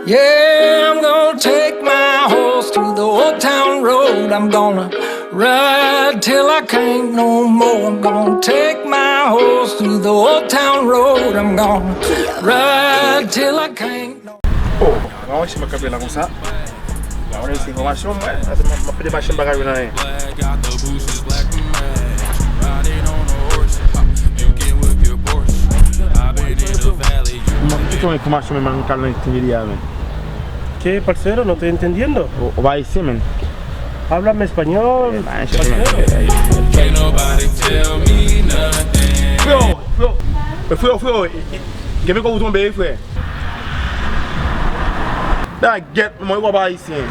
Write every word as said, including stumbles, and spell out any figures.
Yeah, I'm gonna take my horse to the old town road. I'm gonna ride till I can't no more. I'm gonna take my horse to the old town road. I'm gonna ride till I can't no more. Oh, mwen wè si mwen kanpe la konsa. Mwen wè si enfòmasyon mwen, paske mwen mwen pede machin pa ka jwenn anyen. Mwen kite yon enfòmasyon men mwen kal nan Wikipedia men. ¿Qué, parcero? No estoy entendiendo. O pa isi men. Háblame español. Mwen chèche men. Freo, freo, freo, freo, gen men kou ou tonbe frè. Da gèt mwen wè pa isi.